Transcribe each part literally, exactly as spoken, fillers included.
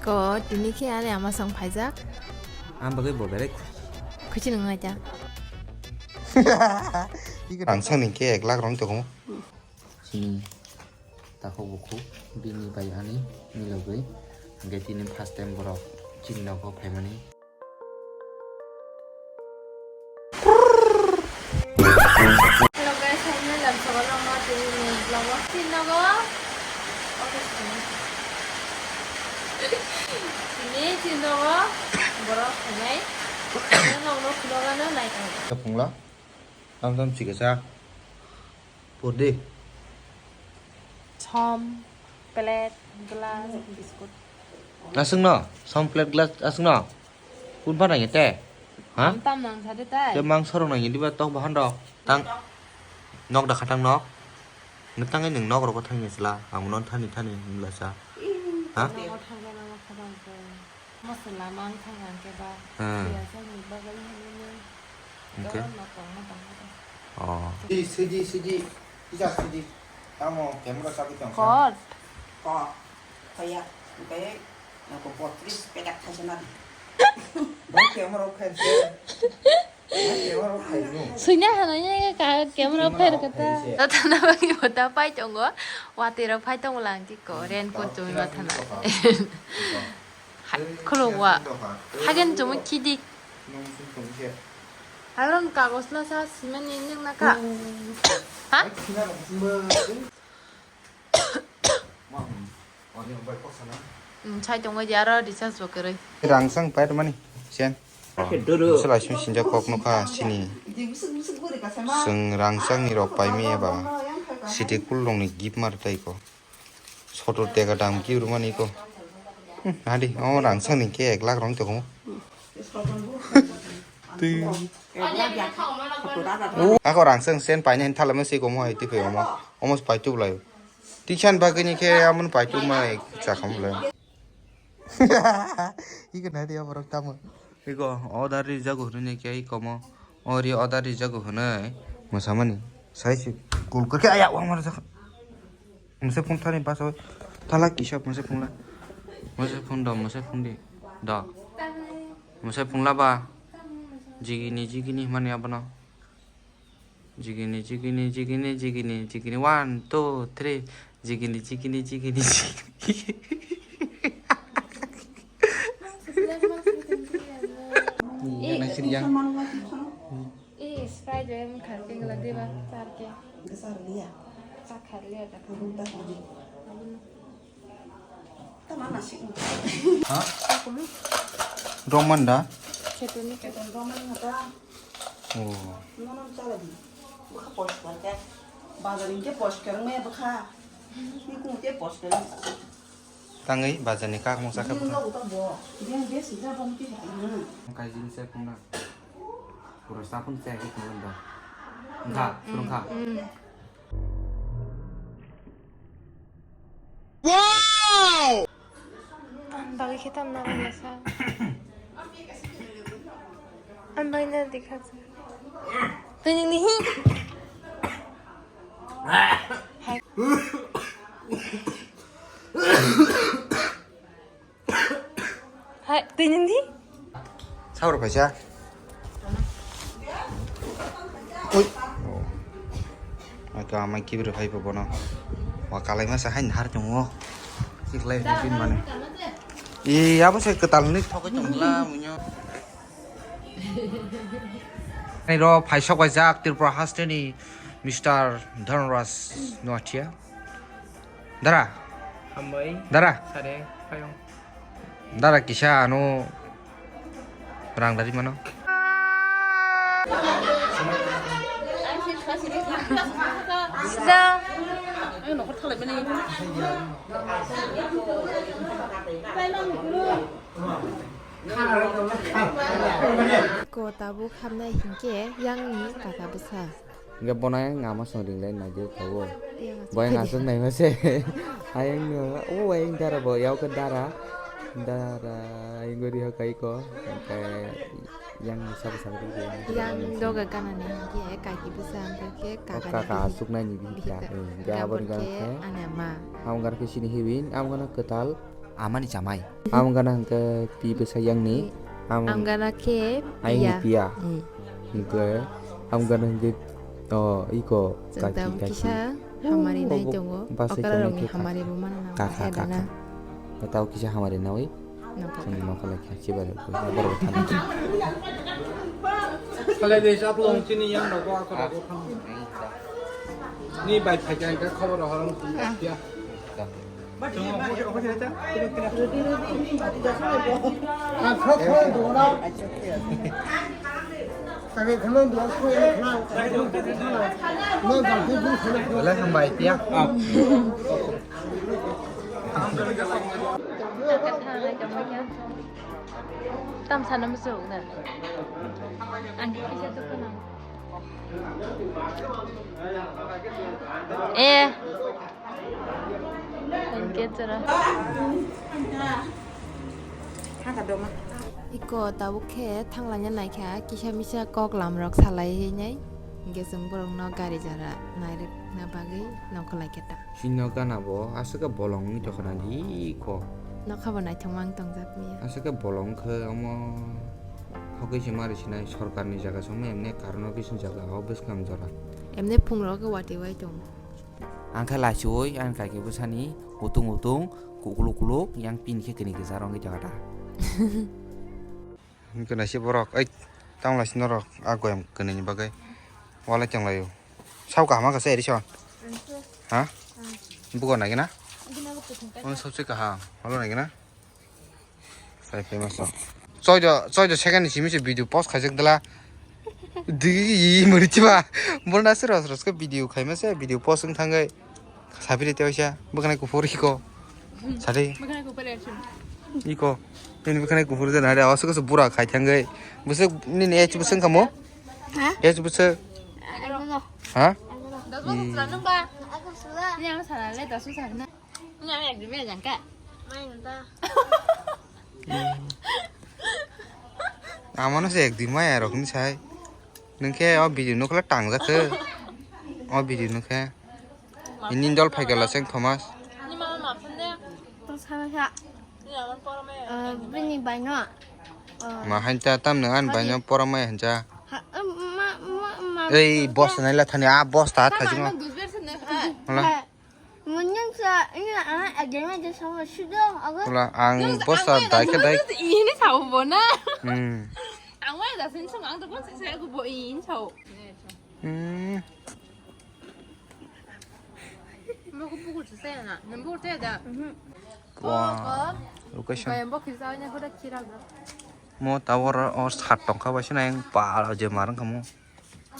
Ko tini khe ani ama song phaijak. Ang bagwi bo belai khusi nang nai ta. Ang sani khe ek lakh rong tong. Chini takhuk bukhuk bini bai ani milogwi. Hingke tini first time borok chini nogo phaimani. Hello guys, hai nai lam sogo nongo tini ni vlog o tin nogo. Office ni. Tini tin nogo borok phainai. Nokno khulogano nai tong. Phungla. Tam tam chikasa. Purdi. Som, plate, glass, biscuit. Aswkno? Som, plate, glass aswkno? Kun pha nangya te? Ha? Tam tam nang sa de tai. Te mang sorong nangya diba tok bahan rok. Tang. Nok da khatang nok. Nwtangwi nwng nok rogo thangya chwla. Ang no thani thani wngla cha. Ha? Nogo thangya nogo khabang ko. Masala mang thangya ke ba. Hmm. Piyaj ni bagwi hinwi nwng. Hingke? Oro no tongma tongma tong. Oh. Sidi, sidi, sidi. Kisa sidi. Tamo camera sabi tong. Kot. Ko. Kaya. Kaya. Nako botris pedak thaisa na. Ba camera khaise. Ba camera khainu. Suina hano ya ka camera pher kata. Tata na bagi bota pai tongo. Wati rok pai tongo lang ki ko. Ren ko chumi ma thana. Hai, khulugwa. Hagen chumui khidik. Haron kagos no sa simani nung naka. Ha? Chai tongoi di aro recharge bo kwrwi. Rangsang pair mani, sen. Selaisung sinjak kok nukha sini. Sung rangsang ni rok paimi eba. City cool rong ni gift mar tai ko. Sotor teka dam ki rwmani ko. Hmm, adi, o rangsang ni ke ek lakh rong toko. Twi. Ako rangsang sen paina hin thala mesi ko mo hai twi omo. Omo pai tu lai. Tiksan bagini ke amun pai tu mai chakam lai. Iko nadi aborok tamo. Iko order rijak hwnwi khe iko mo. Ori order rijak hwnwi mwsamani. Sai se call kwrwkhe aya wang mar jak. Mwse phone thani basa thala kisa mwse phone la. Mwse phone do mwse phone di. Do. Mwse phone la ba. Jigini jigini hwnmani abono. Jigini, jigini, jigini, jigini, jigini. One, two, three. Jigini, jigini, jigini, jigini. Iya, nang sini yang. Eh, Sprite yang kharke gula deba, charke. Besar liya. Chak khar liya ta. Abun ta. Ha? Roman da? Chetoni. Roman da. Oh. Nono chala di. Bukha posh kar ke. Bazar inke posh kar me bukha. Ni kung te posh kar. Tangwi bazar ni kak mung sakha bukha. Din lo uta bo. Din besi da bom ti hai. Kai jin se kung na. Pura sapun se ki kung da. Kha, surung kha. Wow! Ang bagwi khe tamna bagwi sa. Ang bagwi na dikha sa. Twi nini hi. Hai. Hai, twi nini? Sauro kaisa. Oi. Aka amai kibri phai bo bono. Wa kalai masa hain har chungo. Siklai ni pin mane. E abo se kwtal ni thok chungla munyo. Ani ro phaisok bai jak Tripura hasteni Mister Dhanraj Noatia. Dara. Hambai. Dara. Sare, payung. Dara kisa ano rang dari mano. Sida. Ko tabuk hamnai hinkhe yangni kaka bwsa. Hingke bono ayang ama song ringlai naidi tabuk. Boyang aswk naima se. Ayang no, o ayang dara bo, yao khe dara. Dara, ayang gori ho kai ko. Hingke yang sabo sabo ringlai. Yang doga ganani hinkhe kaki bwsa, hingke kaka aswk naini bihika. Hingke aboni gana khe ani ama. Amo gana khe sini hiwin, amo gana kwtal. Amani chamai. Amgana hwnkhe pi bwsa yangni. Amgana khe ayangni piya. Hwnkhe amgana hwnkhe o iko kaki kaki. Kisa hamari nai tongo. Okra rokni hamari bo mana na. Kaka kaka. Tao kisa hamari nawi. Nokha lai kha chibai rok borok thani. Khalai de sap long chini yang rok ko akor ko thang. Ni bai phai kha khobor hor. Belai hambai tiya. Tam sana musu na. Ang kisa tu kana. Eh. Hwnkhe jora. Iko tabuk khe thanglaina naikha kisa misa kok lamrok salai hinwi. Hwnkhe chwng borokno gari jora nairwkna bagwi nongkhorlai khe ta. Chini nokha gana bo aswk khe bolong wngwi tongkha na di kho. Nokha bo naithok mang tongjak mia. Aswk khe bolong khe omo hokhe se mari sinai sorkarni jaga se omo emne karon office ni jaga o bwskang jora. Emne phungrok khe watwi wai tongo. Ang khe lachiui ani kaki bwsani utung utung kukluk kukluk yang pin khe kini kisa rongwi jaga ta. Hwnkhe naisi borok, oi, tamo laisi norok, a goyam kwnwi ni bagwi walai tonglaio. Sao kaham kha se Edison? Ha? Bugo nai gana? Ono sabse kaham, holo nai gana? Sai phai masa. Choido, choido second ni simi se video post khaijak dala. Digi mori chiba. Bolna se ros ros ke video khaima se, video post wng thangai. Sabiri te oisa, bwkhanai kuphur iko. Sari. Bwkhanai kuphur action. Iko. Nini bwkhanai kuphur de nare, awas ko bura khai thangai. Bwswk nini age bwswk kamo? Ha? Age bwswk? Agono. Ha? Agono. Agono sura nung ba? Agono sura. Ni ang sara le dasu sara na. Ni ang ek dime jang ka. Mai nung ta. Amano se ek dime ya rok ni sai. Nung khe o video nukla tang jakhe. O video nukhe. Ini dol phai kala seng Thomas. Ni mama ma phone de. To sana sa. Ni aman pora mai. Eh, bini bai no. Eh, ma han cha tam nang an bai no pora mai han cha. Ha, eh, ma, ma, ma. Ei, boss nai la thani, a boss ta tha jingma. Hola. Munyang sa, ini ana agama de sama sudo, aga. Hola, ang boss ta dai khe dai. Ini sao bona. Hmm. Ang mai da sen sung ang to kon sa ko bo in sao. Hmm. Mo ko buku tu saya na, nem buku saya da. Wah, location. Bayam bo kisa nya ko da kira ga. Mo tower o sat tongkha bai sina yang pala je marang kamu.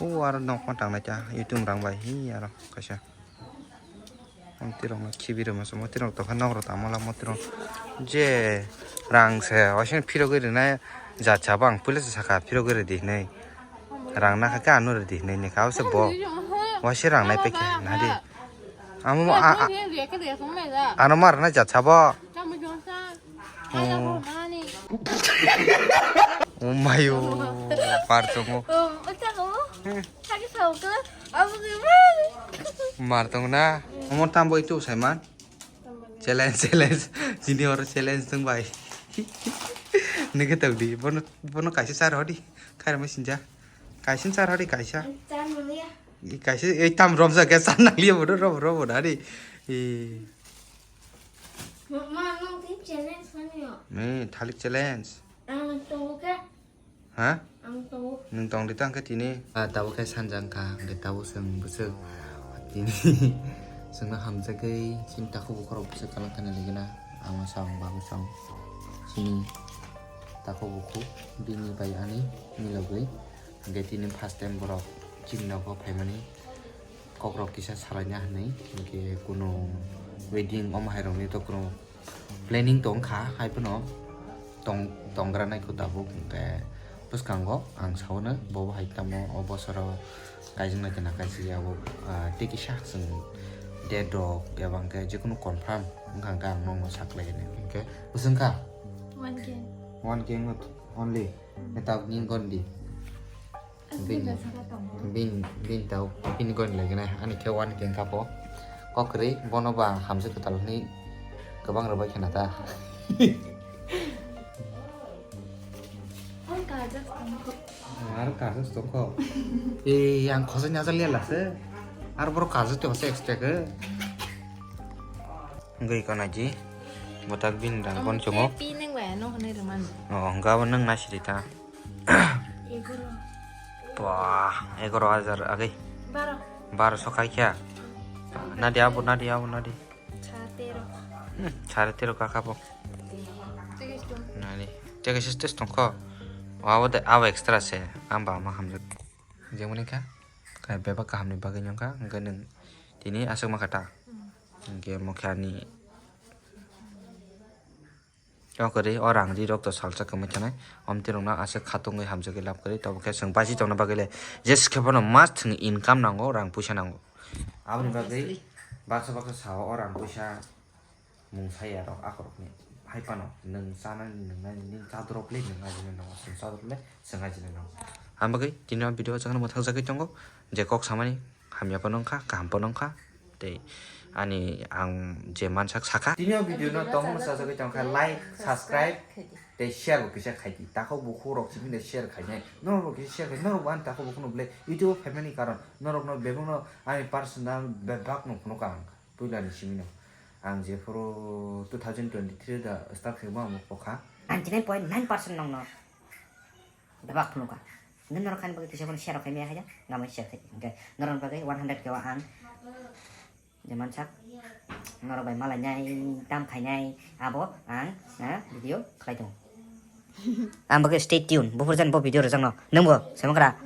O aro nok ma tangnai ta, itum rang bai hi aro kaisa. Motirok no khibi rwma se, motirok tokha nok rok tamo la motirok je rang se, waisa phirogwi rwnai jat sabo ang puila se saka phirogwi rwdi hinwi. Rang nakha khe ano rwdi hinwi nikha, abo se bo waisa rang nai paikha nadi. Amo mo a, a, ano ma rwnai jat sabo. Oh. Oh mayo, par tongo. Mar tongo na? Omo tambo itu saiman. Challenge, challenge. Jini oro challenge tong bai. Nike tau di. Bono, bono kaisa sar hodi. Khaira mai sinja. Kaisa sar hodi kaisa. Kaisa ei tam romsa ke sar nang liya bodo robo robo dari. Eh. Ma, ma, nung tin challenge mani yo. Me, thalik challenge. Ang tongo khe. Ha? Ang tongo. Nung tong di tang khe tini. Ah, tabo khe sanja wngkha, hwnkhe tabo chwng bwswk tini chwngno hamjagwi chini takhuk bukhuk rok bwswk kalang khe nai ligina. Ama chwng babu chwng chini takhuk bukhuk bini bai ani milogwi. Hwnkhe tini first time borok chini nogo phaimani. Kokrok kisa salaina hinwi, hinkhe kuno wedding omo hairokni to kuno planning tongkha, haiphano tong-, tongranai kho tabuk, hinkhe bwskango ang saono bobo hai tamo o bosoro kaijwknai khna kaisa abo, ah, tei kisa chwng date rok eba hinkhe jikunu confirm wngkha hinkhe ang nokno saklaini, hinkhe bwswk wngkha? One K. One K not only. Tabuk ni gondi. Bin, bin, bin tau, bin goni lagi na, ani khe one K wngkha po. Kok kwrwi, bono ba hamjwk kwtal hwnwi kwbang rwbai khna ta. Ar kajas tongkho. Ei, ang khosai nacha liya lase. Ar borok kajas te masa extra ke. Wngwi kana ji. Botak bin dang kon chungo. Pi nang wa no hwnwi rwmani. Oh, hwnkha bo nwng nasiri ta. Egaro. Wah, egaro hajar agwi. Baro. Baro so khai kya. Nadi abo, nadi abo, nadi. Sa tero. Hmm, sare tero kaka bo. Nani. Tega sis tes tongkho. Abo de abo extra se. Ang ba ma hamjak. Jemoni kha. Kai bebak kaham ni bagwi nyong kha. Hwnkhe nwng tini aswk ma kha ta. Hwnkhe mokhe ani. Tong kwrwi o rang ri rok to salsa kwmwi thanai. Om tirok no aswk khatungwi hamjagwi lab kwrwi. Tabuk khe chwng baji tongna bagwi le. Jeskhe bono mas thwng income nango, rang puisa nango. Aboni bagwi baksa baksa sao o rang puisa mung saya rok akhorok ni hai phano nwng chanani nwngnani nini chadrop le nwng ajina nango, chwng chadrop le chwng ajina nango. Ang bagwi tini o video o chwngno mwthang jagwi tongo je kok samani hamya phano wngkha, kaham phano wngkha, tei ani ang je mansak sakha. Tini o video no tongmung sajagwi tongkha, like, subscribe tei share bo kisa khaidi. Takhuk bukhuk rok simi de share khainai, norok bo kisa share khai, norok bo ani takhuk bukhuk no belai YouTube o phaimani karon norok no bebak no ani personal bebak no phunukha ang. Puila ni simi no ang jephuru two thousand twenty-three da start khaima ang pokha. Ninety-nine point nine percent nong no bebak phunukha. Nang norok khan bagwi kisa phano share khai maya haja, ngamai share khai. Hwnkhe norok bagwi one hundred ke ang je mansak norok bai malai nai tam khainai abo ang, ah, video khlai tongo. Ang bagwi stay tune. Buphur jan bo video rwjakno. Nwng bo semakra.